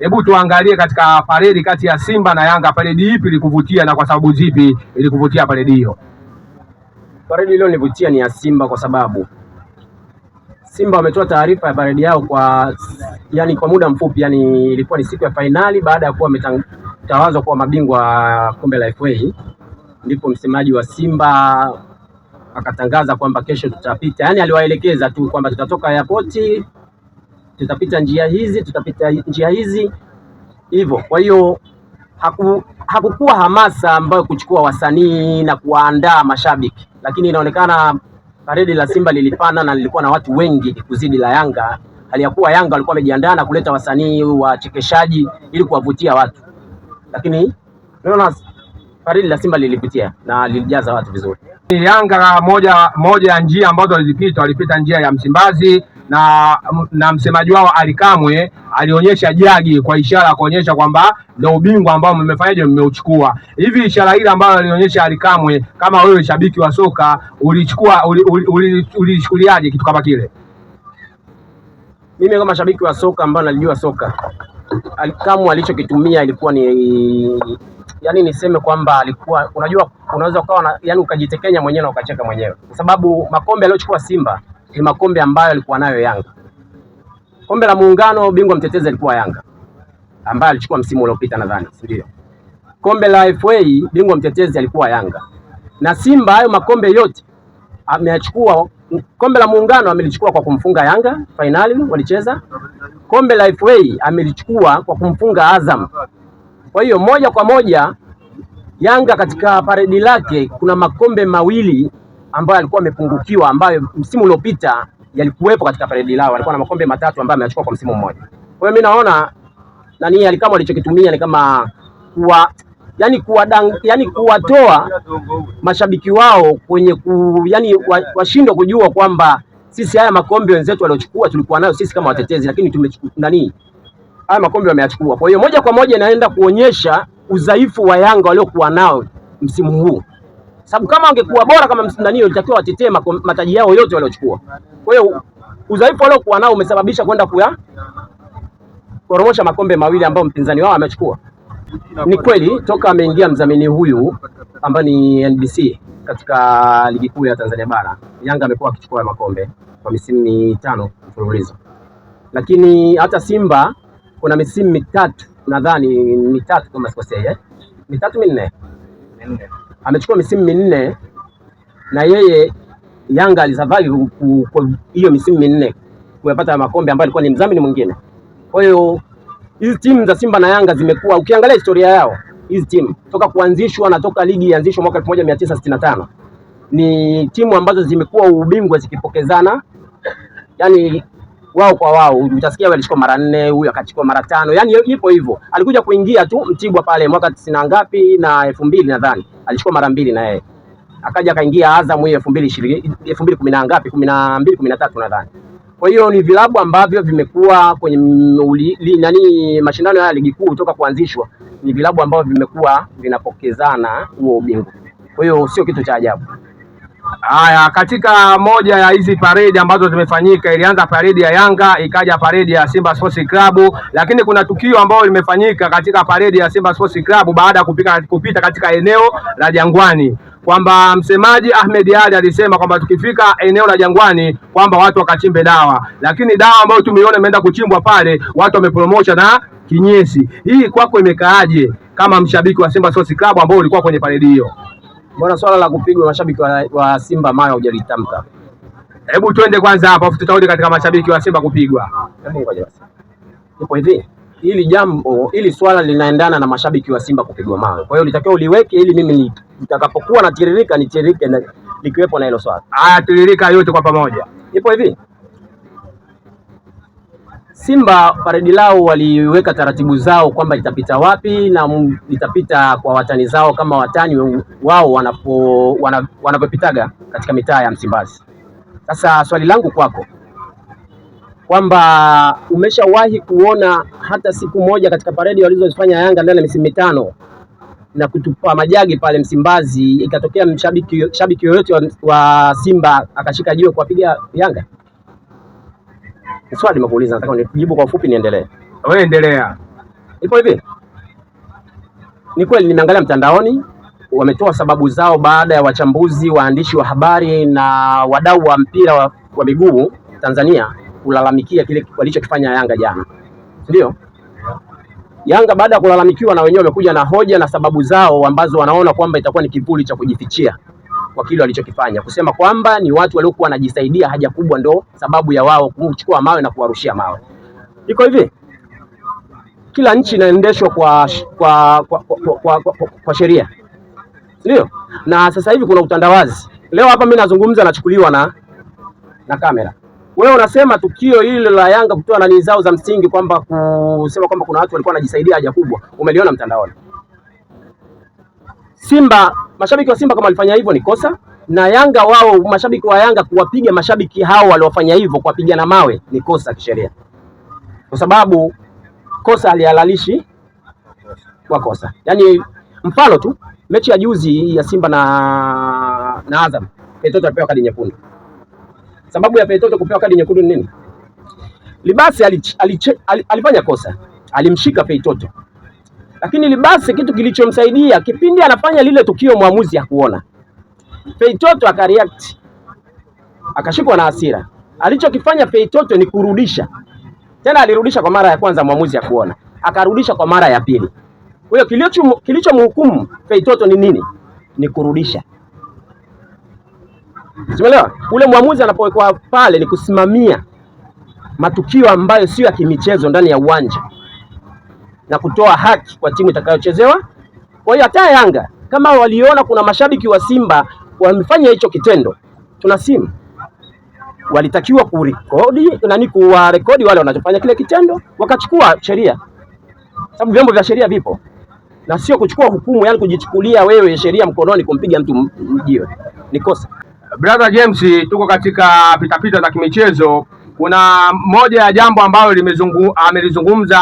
Hebu tuangalie katika paredi kati ya Simba na Yanga, paredi ipi ilikuvutia na kwa sababu zipi ilikuvutia paredi hiyo? Paredi iliyonivutia ni ya Simba kwa sababu Simba wametoa taarifa ya paredi yao kwa yani kwa muda mfupi, yani ilikuwa ni siku ya fainali baada ya kuwa wametawazwa kuwa mabingwa kombe la FA, ndipo msemaji wa Simba akatangaza kwamba kesho tutapita, yani aliwaelekeza tu kwamba tutatoka airport, tutapita njia hizi, tutapita njia hizi hivyo. Kwa hiyo hakukuwa hamasa ambayo kuchukua wasanii na kuwaandaa mashabiki, lakini inaonekana paredi la Simba lilipana na lilikuwa na watu wengi kuzidi la Yanga, hali ya kuwa Yanga walikuwa wamejiandaa na kuleta wasanii wachekeshaji ili kuwavutia watu, lakini naona paredi la Simba lilipitia na lilijaza watu vizuri. Yanga moja moja ya njia ambazo walizipita, walipita njia ya Msimbazi na msemaji wao Alikamwe alionyesha jagi kwa ishara ya kuonyesha kwamba ndio ubingwa ambao mmefanyaje, mmeuchukua. Hivi ishara ile ambayo alionyesha Alikamwe, kama wewe shabiki wa soka ulichukua ulichukuliaje kitu kama kile? Mimi kama shabiki wa soka ambayo nalijua soka, Alikamwe alichokitumia ilikuwa ni yani, niseme kwamba alikuwa, unajua, unaweza ukawa na, yani ukajitekenya mwenyewe na ukacheka mwenyewe, kwa sababu makombe aliyochukua Simba ni makombe ambayo alikuwa nayo Yanga. Kombe la Muungano, bingwa mtetezi alikuwa Yanga ambaye alichukua msimu uliopita nadhani, si ndio? Kombe la FA bingwa mtetezi alikuwa Yanga, na Simba hayo makombe yote ameyachukua. Kombe la Muungano amelichukua kwa kumfunga Yanga fainali walicheza. Kombe la FA amelichukua kwa kumfunga Azam. Kwa hiyo moja kwa moja Yanga katika paredi lake kuna makombe mawili ambayo alikuwa amepungukiwa, ambayo msimu uliopita yalikuwepo katika paredi lao. Alikuwa na makombe matatu ambayo ameyachukua kwa msimu mmoja. Kwa hiyo mimi naona nani alikama alichokitumia ni kama kuwa yani kuwadang, yani kuwatoa mashabiki wao kwenye ku, yani washindwa kujua kwamba sisi haya makombe wenzetu waliochukua tulikuwa nayo sisi kama watetezi, lakini tumechukua nani haya makombe wameyachukua. Kwa hiyo moja kwa moja inaenda kuonyesha udhaifu wa Yanga waliokuwa nao msimu huu, sababu kama wangekuwa bora kama msimu nani, walitakiwa watetee mataji yao yote waliochukua. Kwa hiyo udhaifu waliokuwa nao umesababisha kwenda kuya koromosha makombe mawili ambayo mpinzani wao amechukua. Ni kweli toka ameingia mdhamini huyu ambaye ni NBC katika ligi kuu ya Tanzania bara, Yanga amekuwa akichukua makombe kwa misimu mitano mfululizo, lakini hata Simba kuna misimu mitatu nadhani mitatu kama sikosei, eh? Mitatu minne, amechukua misimu minne na yeye Yanga alisurvive kwa hiyo misimu minne kuyapata makombe ambayo alikuwa ni mdhamini mwingine. Kwa hiyo hizi timu za Simba na Yanga zimekuwa, ukiangalia historia yao hizi timu toka kuanzishwa na toka ligi ianzishwa mwaka 1965 ni timu ambazo zimekuwa ubingwa zikipokezana, yani wao kwa wao, utasikia wewe alichukua mara nne, huyu akachukua mara tano, yani ipo hivyo. Alikuja kuingia tu Mtibwa pale mwaka tisini na ngapi na 2000 nadhani alichukua mara mbili na yeye akaja akaingia Azam hiyo 2020 2010 na ngapi, 12 13 nadhani. Kwa hiyo ni vilabu ambavyo vimekuwa kwenye nani mashindano haya ya ligi kuu toka kuanzishwa, ni vilabu ambavyo vimekuwa vinapokezana huo ubingwa. Kwa hiyo sio kitu cha ajabu. Haya, katika moja ya hizi paredi ambazo zimefanyika, ilianza paredi ya Yanga ikaja paredi ya Simba Sports Club, lakini kuna tukio ambalo limefanyika katika paredi ya Simba Sports Club baada ya kupita katika eneo la Jangwani, kwamba msemaji Ahmed Ally alisema kwamba tukifika eneo la Jangwani kwamba watu wakachimbe dawa, lakini dawa ambayo tumeiona imeenda kuchimbwa pale, watu wamepromosha na kinyesi. Hii kwako imekaaje kama mshabiki wa Simba Sports Club ambao ulikuwa kwenye paredi hiyo? Mbona swala la kupigwa mashabiki wa Simba mayo hujalitamka? Hebu twende kwanza hapo, afu tutarudi katika mashabiki wa Simba kupigwa. Hebu ngoja basi. Ipo hivi, hili jambo hili swala linaendana na mashabiki wa Simba kupigwa mawe. Kwa hiyo litakiwa uliweke ili mimi nitakapokuwa natiririka nitiririke na likiwepo na hilo swala. Haya, tiririka yote kwa pamoja. Ipo hivi, Simba paredi lao waliweka taratibu zao kwamba litapita wapi na litapita kwa watani zao kama watani wao wanapopitaga katika mitaa ya Msimbazi. Sasa swali langu kwako kwamba umeshawahi kuona hata siku moja katika paredi walizofanya Yanga ndani ya misimu mitano na kutupa majagi pale Msimbazi, ikatokea shabiki yoyote wa Simba akashika jiwe kuwapiga Yanga? Swali nimekuuliza, nataka unijibu kwa ufupi niendelee. Wewe endelea. Ipo hivi, ni kweli nimeangalia mtandaoni, wametoa sababu zao baada ya wachambuzi, waandishi wa habari na wadau wa mpira wa miguu Tanzania kulalamikia kile walichokifanya Yanga jana, ndio Yanga baada ya kulalamikiwa na wenyewe wamekuja na hoja na sababu zao ambazo wanaona kwamba itakuwa ni kivuli cha kujifichia kwa kile walichokifanya, kusema kwamba ni watu waliokuwa wanajisaidia haja kubwa ndo sababu ya wao kuchukua mawe na kuwarushia mawe. Iko hivi, kila nchi inaendeshwa kwa sheria, ndio. Na sasa hivi kuna utandawazi. Leo hapa mimi nazungumza, nachukuliwa na kamera. Wewe unasema tukio hili la Yanga kutoa nani zao za msingi kwamba kusema kwamba kuna watu walikuwa wanajisaidia haja kubwa, umeliona mtandaoni. Simba, mashabiki wa Simba kama walifanya hivyo ni kosa, na Yanga wao, mashabiki wa Yanga kuwapiga mashabiki hao waliofanya hivyo, kuwapiga na mawe ni kosa kisheria, kwa sababu kosa halihalalishi kwa kosa. Yaani mfano tu mechi ya juzi ya Simba na Azam, Petoto alipewa kadi nyekundu. Sababu ya Petoto kupewa kadi nyekundu ni nini? Libasi alifanya kosa, alimshika Feitoto, lakini Libasi kitu kilichomsaidia kipindi anafanya lile tukio, mwamuzi hakuona. Feitoto akareact, akashikwa na hasira. Alichokifanya Feitoto ni kurudisha tena, alirudisha kwa mara ya kwanza, mwamuzi hakuona, akarudisha kwa mara ya pili. Kwa hiyo kilichomhukumu Feitoto ni nini? Ni kurudisha. Umeelewa? Ule mwamuzi anapowekwa pale ni kusimamia matukio ambayo sio ya kimichezo ndani ya uwanja na kutoa haki kwa timu itakayochezewa. Kwa hiyo hata Yanga kama waliona kuna mashabiki wa Simba wamefanya hicho kitendo, tuna simu, walitakiwa kurekodi nani, kuwarekodi wale wanachofanya kile kitendo, wakachukua sheria, sababu vyombo vya sheria vipo, na sio kuchukua hukumu, yani kujichukulia wewe sheria mkononi kumpiga mtu mjiwe ni kosa. Brother James, tuko katika pitapita za kimichezo. Kuna moja ya jambo ambalo amelizungumza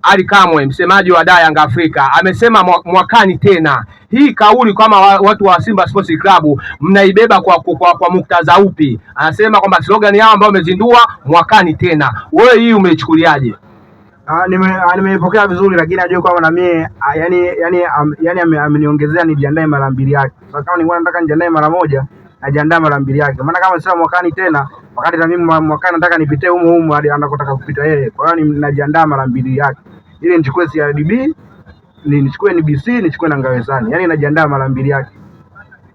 Ali Kamwe, msemaji wa da Yanga Afrika, amesema mwakani tena. Hii kauli kama watu wa Simba Sports Club mnaibeba kwa muktadha upi? Anasema kwamba slogan yao ambayo wamezindua mwakani tena, wewe hii umeichukuliaje? Nimeipokea vizuri, lakini najua kwamba na mie yani ameniongezea nijiandae mara mbili yake. Sasa kama nilikuwa nataka nijiandae mara moja, najiandaa mara mbili yake. Maana kama sasa mwakani tena, wakati na mimi mwakani nataka nipite humo humo hadi anakotaka kupita yeye. Kwa hiyo najiandaa mara mbili yake. Ili nichukue CRDB, nichukue NBC, nichukue na Ngawezani. Yaani najiandaa mara mbili yake.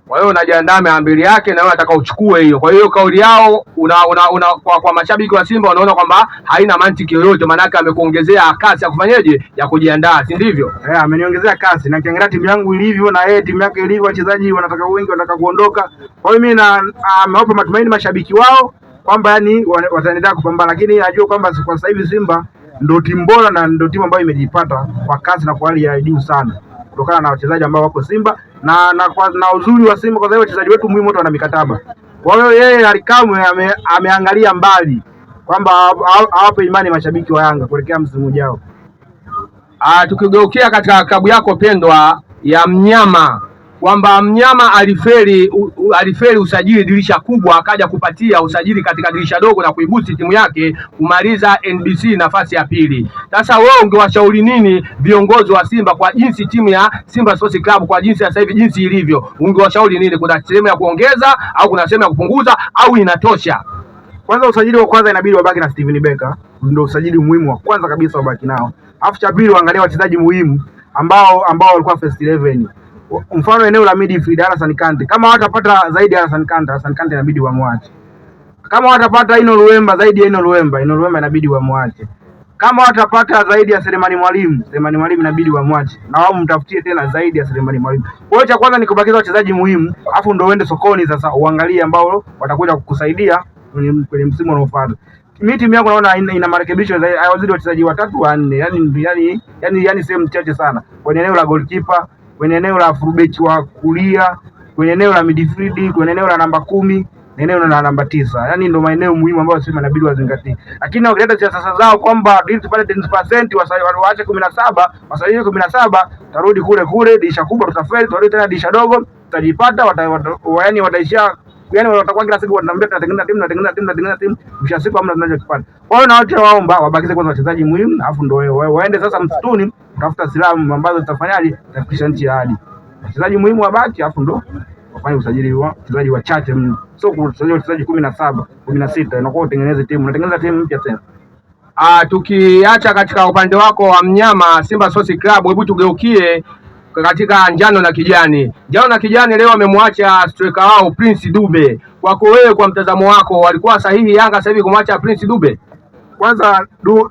Kwa hiyo unajiandaa mara mbili yake na wewe unataka uchukue hiyo. Kwa hiyo kauli yao una kwa mashabiki wa Simba wanaona kwamba haina mantiki yoyote, maanake amekuongezea kasi ya kufanyeje, ya kujiandaa, si ndivyo? Ameniongezea kasi na kiangalia timu yangu ilivyo na yeye timu yake ilivyo, wachezaji wanataka wengi wanataka kuondoka. Kwa hiyo mimi na amewapa matumaini mashabiki wao kwamba yani wataendelea kupambana, lakini najua kwamba kwa sasa hivi Simba ndio timu bora na ndio timu ambayo imejipata kwa kasi na kwa hali ya juu sana kutokana na wachezaji ambao wako Simba na uzuri wa Simba kwa sababu wachezaji wetu muhimu wote wana mikataba. Kwa hiyo yeye Ally Kamwe ameangalia mbali kwamba awape imani mashabiki wa Yanga kuelekea msimu ujao. Tukigeukia katika klabu yako pendwa ya Mnyama, kwamba Mnyama alifeli usajili dirisha kubwa, akaja kupatia usajili katika dirisha dogo na kuibusti timu yake kumaliza NBC nafasi ya pili. Sasa wewe ungewashauri nini viongozi wa Simba kwa jinsi timu ya Simba Sports Club kwa jinsi sasa hivi jinsi ilivyo, ungewashauri nini? Kuna sehemu ya kuongeza au kuna sehemu ya kupunguza au inatosha? Kwanza usajili wa kwanza inabidi wabaki na Steven Becker, ndio usajili muhimu wa kwanza kabisa wabaki nao. Alafu cha pili waangalie wachezaji muhimu ambao walikuwa first 11. Mfano eneo la midfield Alassane Kante, kama watapata zaidi ya Alassane Kante, Alassane Kante inabidi wamwache. Kama watapata Ino Luemba zaidi ya Ino Luemba, Ino Luemba inabidi wamwache. Kama watapata zaidi ya Selemani Mwalimu, Selemani Mwalimu inabidi wamwache na wao mtafutie tena zaidi ya Selemani Mwalimu. Kwa hiyo cha kwanza ni kubakiza wachezaji muhimu, afu ndio uende sokoni sasa uangalie ambao watakuja kukusaidia kwenye msimu unaofuata. Mimi timu yangu naona ina marekebisho zaidi, hawazidi wachezaji watatu wanne, yani sehemu chache sana. Kwenye eneo la goalkeeper, kwenye eneo la fullback wa kulia, kwenye eneo la midfield, kwenye eneo la namba 10 na eneo la namba 9. Yaani ndio maeneo muhimu ambayo Simba inabidi wazingatie. Lakini wakileta siasa zao kwamba ili tupate 10% waache 17, wasajili 17, tarudi kule kule dirisha kubwa tutafeli, tarudi tena dirisha dogo tutajipata, yaani wataishia Yani watakuwa kila siku wanatuambia tunatengeneza timu, tunatengeneza timu, tunatengeneza timu, mwisho wa siku hamna tunachokipata. Kwa hiyo na wote waomba wabakize kwanza wachezaji muhimu, alafu ndio waende sasa msituni kutafuta silaha ambazo zitafanyaje, zitafikisha nchi ya ahadi. Wachezaji muhimu wabaki, alafu ndo wafanye usajili wa wachezaji wachache mno, sio kusajili wachezaji 17, 16, inakuwa utengeneze timu, unatengeneza timu mpya tena. Tukiacha katika upande wako wa mnyama Simba Sports Club, hebu tugeukie katika njano na kijani. Njano na kijani leo wamemwacha striker wao Prince Dube. Kwako wewe, kwa mtazamo wako, walikuwa sahihi Yanga sasa hivi kumwacha Prince Dube? Kwanza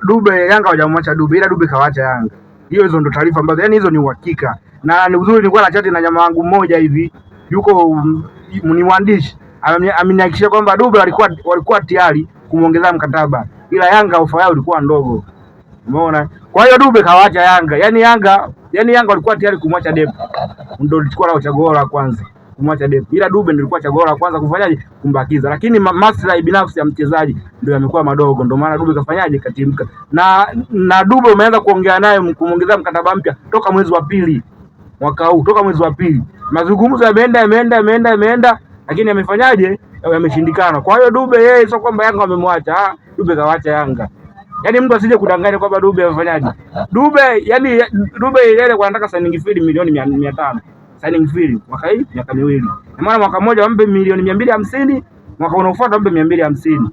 Dube, Yanga hawajamwacha Dube, ila Dube kawacha Yanga. Hiyo hizo ndo taarifa ambazo, yani hizo ni uhakika. Na ni uzuri, nilikuwa na chati na jamaa wangu mmoja hivi yuko ni mwandishi, amenihakikishia kwamba Dube walikuwa tayari kumwongezea mkataba, ila Yanga ofa yao ilikuwa ndogo. Umeona? Kwa hiyo Dube kawacha Yanga. Yaani Yanga walikuwa tayari kumwacha Depu. Ndio lilikuwa lao chaguo la kwanza kumwacha Depu. Ila Dube ndio ilikuwa chaguo la kwanza kufanyaje? Kumbakiza. Lakini maslahi binafsi ya mchezaji ndio yamekuwa madogo. Ndio maana Dube kafanyaje? Katimka. Na Dube umeanza kuongea naye kumwongezea mkataba mpya toka mwezi wa pili mwaka huu, toka mwezi wa pili. Mazungumzo yameenda yameenda yameenda yameenda, lakini yamefanyaje? Yameshindikana. Kwa hiyo Dube yeye sio kwamba Yanga wamemwacha, ah, Dube kawacha Yanga. Yaani mtu asije kudanganya kwamba Dube amefanyaje. Dube yani Dube ile kwa anataka signing fee milioni 500. Signing fee mwaka hii miaka miwili. Na maana mwaka mmoja wampe milioni 250, mwaka unaofuata wampe 250.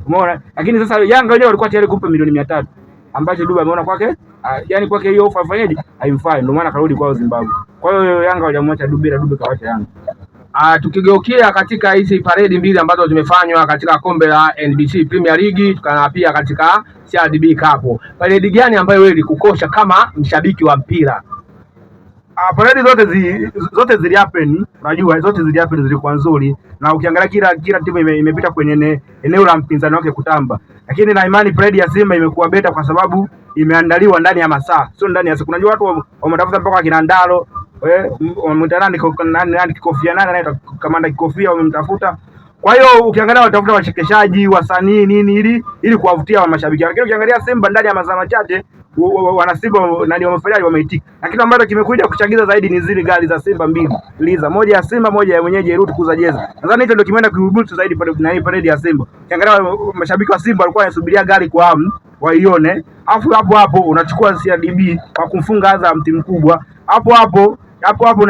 Umeona? Lakini sasa Yanga wenyewe walikuwa tayari kumpa milioni 300 ambacho Dube ameona kwake, yani kwake hiyo ofa afanyeje? Haimfai, ndio maana karudi kwao Zimbabwe. Kwa hiyo Yanga hawajamwacha Dube, ila Dube kawacha Yanga. Tukigeukia katika hizi paredi mbili ambazo zimefanywa katika kombe la NBC Premier League na pia katika CRDB Cup, paredi gani ambayo wewe ilikukosha kama mshabiki wa mpira? Paredi zote zili happen, unajua zote zili happen, zilikuwa nzuri, na ukiangalia kila timu imepita kwenye eneo la mpinzani wake kutamba, lakini na imani paredi ya Simba imekuwa beta kwa sababu imeandaliwa ndani ya masaa, sio ndani ya siku. Unajua watu wametafuta mpaka kina Ndalo, wamemwita nani nani nani kikofia nani anaitwa kamanda kikofia, wamemtafuta. Kwa hiyo ukiangalia watafuta wachekeshaji, wasanii nini ili kuwavutia wa mashabiki. Lakini ukiangalia Simba ndani ya masaa machache wana Simba nani wamefanyaje, wameitika. Na kitu ambacho kimekuja kuchagiza zaidi ni zile gari za Simba mbili, Liza, moja ya Simba, moja ya mwenyeji Ruth kuuza jezi. Nadhani hicho ndio kimeenda kuibusu zaidi pale nani parade ya Simba. Ukiangalia mashabiki wa Simba walikuwa wanasubiria gari kwa hamu waione. Alafu hapo hapo unachukua CRDB kwa kumfunga Azam timu kubwa. Hapo hapo hapo hapo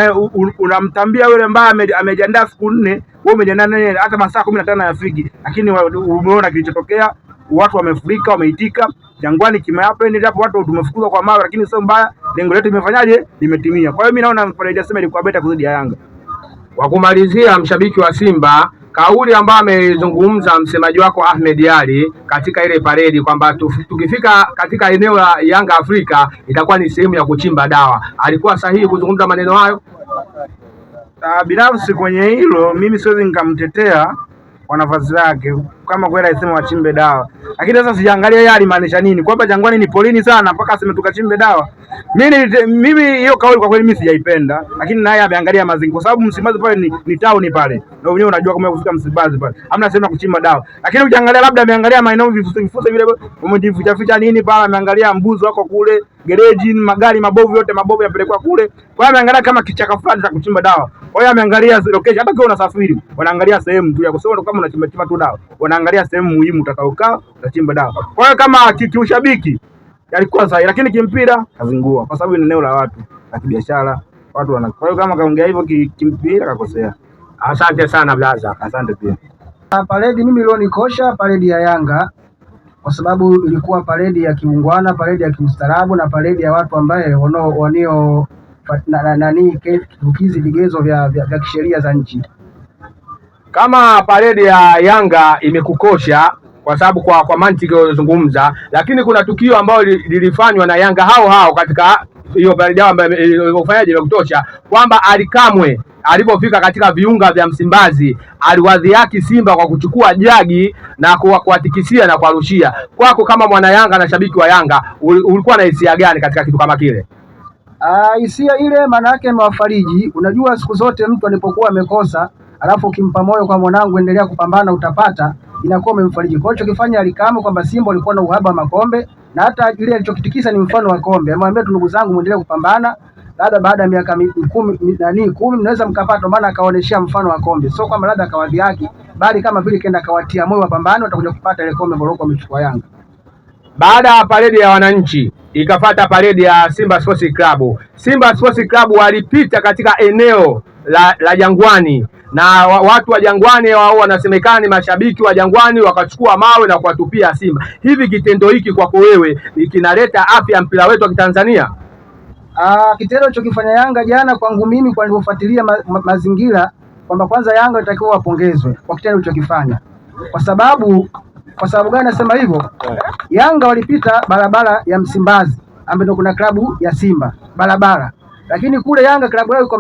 unamtambia yule ambaye amejiandaa siku 4, wewe umejiandaa naye hata masaa 15 hayafiki, lakini umeona kilichotokea, watu wamefurika, wameitika. Jangwani kimehappen hapo, watu tumefukuzwa kwa mawe, lakini sio mbaya, lengo letu limefanyaje? Limetimia. Kwa hiyo mimi naona paredi ya Simba ilikuwa beta kuzidi ya Yanga. Kwa kumalizia, mshabiki wa Simba, kauli ambayo amezungumza msemaji wako Ahmed Ally katika ile paredi kwamba tukifika katika eneo la Yanga Afrika itakuwa ni sehemu ya kuchimba dawa, alikuwa sahihi kuzungumza maneno hayo? Binafsi kwenye hilo mimi siwezi nikamtetea kwa nafasi yake, kama kweli alisema wachimbe dawa, lakini sasa sijaangalia yeye alimaanisha nini, kwamba Jangwani ni polini sana mpaka aseme tukachimbe dawa. Mimi hiyo kauli kwa kweli mimi sijaipenda, lakini naye ameangalia mazingira, kwa sababu Msimbazi pale ni town pale, na wenyewe unajua kama kufika Msimbazi pale hamna sehemu ya kuchimba dawa, lakini ukiangalia labda ameangalia maeneo vifusi vifusi vile wamejificha ficha nini pale, ameangalia mbuzi wako kule gereji, magari mabovu yote mabovu yapelekwa kule. Kwa hiyo ameangalia kama kichaka fulani cha kuchimba dawa. Kwa hiyo ameangalia location, hata ukiwa unasafiri wanaangalia sehemu tu ya kusema kama unachimba chimba tu dawa, wanaangalia sehemu muhimu utakaokaa utachimba dawa. Kwa hiyo kama kiushabiki alikuwa sahihi, lakini kimpira kazingua, kwa sababu ni eneo la watu la kibiashara, watu wana. Kwa hiyo kama kaongea hivyo kimpira kakosea. Asante sana blaza. Asante pia. Paredi mimi ilionikosha paredi ya Yanga kwa sababu ilikuwa paredi ya kiungwana, paredi ya kiustaarabu na paredi ya watu ambaye wanio nani kukizi vigezo vya kisheria za nchi. Kama paredi ya Yanga imekukosha kwa sababu kwa mantiki uliyozungumza, lakini kuna tukio ambalo lilifanywa na Yanga hao hao katika hiyo paredi yao ambayo ilifanyaje imekutosha, kwamba Ally Kamwe alipofika katika viunga vya Msimbazi aliwadhihaki Simba kwa kuchukua jagi na kuwatikisia na kuwarushia. Kwako kama mwana Yanga na shabiki wa Yanga, ulikuwa na hisia gani katika kitu kama kile? Hisia ile maana yake imewafariji. Unajua siku zote mtu alipokuwa amekosa, alafu ukimpa moyo kwa mwanangu, endelea kupambana utapata, inakuwa umemfariji. Kwa hiyo alichokifanya Ally Kamwe kwamba Simba walikuwa na uhaba wa makombe, na hata ile alichokitikisa ni mfano wa kombe. Amemwambia tu ndugu zangu, muendelee kupambana, labda baada ya miaka 10 mnaweza mkapata. Maana akaoneshea mfano wa kombe, sio kwamba labda akawadhihaki, bali kama vile kenda akawatia moyo wapambane, watakuja kupata ile kombe ambalo wamechukua Yanga. Baada ya paredi ya wananchi ikafata paredi ya Simba Sports Club. Simba Sports Club walipita katika eneo la Jangwani na watu wa Jangwani wao wanasemekana ni mashabiki wa Jangwani, wakachukua mawe na kuwatupia Simba. Hivi kitendo hiki kwako wewe kinaleta afya ya mpira wetu wa Kitanzania? Kitendo alichokifanya Yanga jana kwangu mimi, kwa nilivyofuatilia mazingira, kwamba kwanza Yanga itakiwa wapongezwe kwa kitendo alichokifanya. Kwa sababu gani nasema hivyo? Yanga walipita barabara ya Msimbazi ambapo kuna klabu ya Simba barabara, lakini kule Yanga klabu yao iko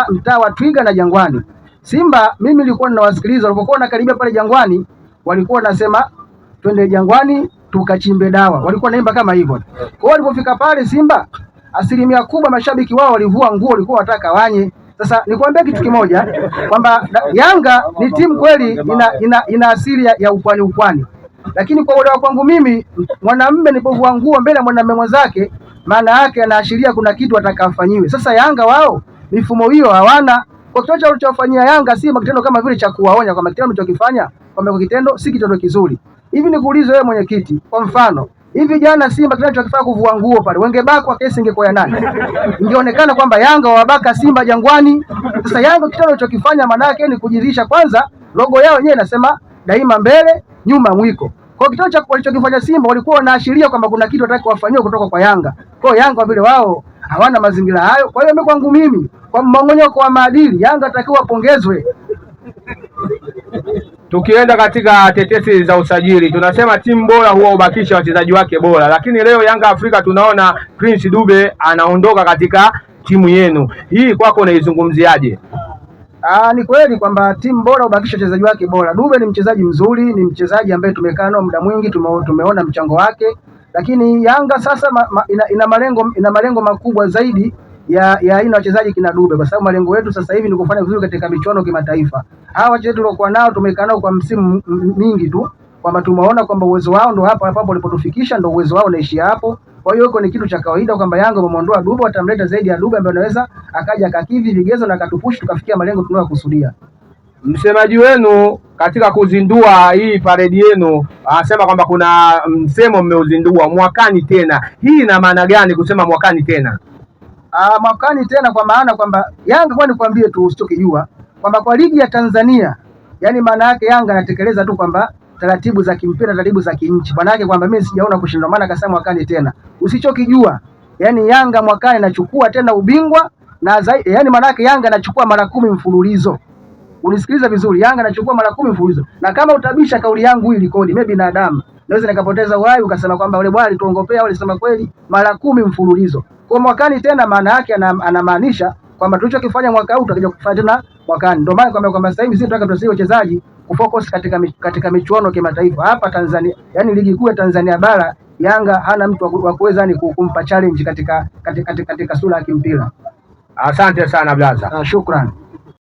mtaa wa Twiga na Jangwani. Simba mimi nilikuwa ninawasikiliza walipokuwa wanakaribia pale Jangwani, walikuwa wanasema twende Jangwani tukachimbe dawa, walikuwa naimba kama hivyo. Kwa hiyo walipofika pale Simba, asilimia kubwa mashabiki wao walivua nguo, walikuwa wataka wanye. Sasa nikwambia kitu kimoja kwamba Yanga ni timu kweli ina asili ya ukwani ukwani, lakini kwa uelewa kwangu mimi, mwanamume nipovua nguo mbele ya mwanamume mwenzake, maana yake anaashiria kuna kitu atakafanyiwe. Sasa Yanga wao mifumo hiyo hawana. Kwa kitendo walichofanyia Yanga si kitendo kama vile cha kuwaonya kwamba kitendo mlichokifanya kwamba kwa kitendo si kitendo kizuri. Hivi nikuulize wewe mwenyekiti, kwa mfano hivi jana Simba kitendo chokifanya kuvua nguo pale, wengebakwa kesi ingekuwa ya nani? Ingeonekana kwamba Yanga wabaka Simba Jangwani. Sasa Yanga kitendo walichokifanya maana yake ni kujiridhisha kwanza, logo yao wenyewe inasema daima mbele nyuma mwiko. Kwa kitendo cha walichokifanya Simba walikuwa wanaashiria kwamba kuna kitu wataka kuwafanyiwa kutoka kwa Yanga. Kwa hiyo Yanga vile wao hawana mazingira hayo. Kwa hiyo mimi kwangu mimi, kwa mmong'onyoko wa maadili, Yanga atakiwa wapongezwe. Tukienda katika tetesi za usajili, tunasema timu bora huwa hubakisha wachezaji wake bora, lakini leo Yanga Afrika tunaona Prince Dube anaondoka katika timu yenu. Hii kwako unaizungumziaje? Ni kweli kwamba timu bora hubakisha wachezaji wake bora. Dube ni mchezaji mzuri, ni mchezaji ambaye tumekaa nao muda mwingi, tumeona mchango wake, lakini Yanga sasa ina malengo makubwa zaidi ya aina wachezaji kina Dube, kwa sababu malengo yetu sasa hivi ni kufanya vizuri katika michuano kimataifa. Hawa wachezaji tuliokuwa nao tumekaa nao kwa msimu mingi tu, kwamba tumeona kwamba uwezo wao ndo hapo hapo walipotufikisha, ndo uwezo wao unaishia hapo. Kwa hiyo iko ni kitu cha kawaida kwamba Yanga wamemuondoa Dube, watamleta zaidi ya Dube ambaye anaweza akaja akakidhi vigezo na akatupush tukafikia malengo tunayokusudia. Msemaji wenu katika kuzindua hii paredi yenu anasema kwamba kuna msemo mmeuzindua mwakani tena. Hii ina maana gani kusema mwakani tena? Mwakani tena kwa maana kwamba Yanga, kwa nikwambie tu usichokijua kwamba kwa ligi ya Tanzania, yani maana yake Yanga anatekeleza tu kwamba taratibu za kimpira, taratibu za kinchi. Maana yake kwamba mimi sijaona kushindwa, maana akasema mwakani tena. Usichokijua yani Yanga mwakani anachukua tena ubingwa na yani maana yake Yanga anachukua mara 10 mfululizo. Unisikiliza vizuri, Yanga anachukua mara 10 mfululizo. Na kama utabisha kauli yangu hii likodi, mimi binadamu naweza nikapoteza uhai ukasema kwamba yule bwana alituongopea au alisema kweli, mara 10 mfululizo. Kwa mwakani tena maana yake anamaanisha kwamba tulichokifanya mwaka huu tutakuja kufanya tena mwakani. Ndio maana kwamba sasa hivi sisi tunataka tusiwe wachezaji kufocus katika michuano ya kimataifa hapa Tanzania, yani ligi kuu ya Tanzania bara, Yanga hana mtu wa kuweza ni kumpa challenge katika sura ya kimpira. Asante sana blaza. Shukrani.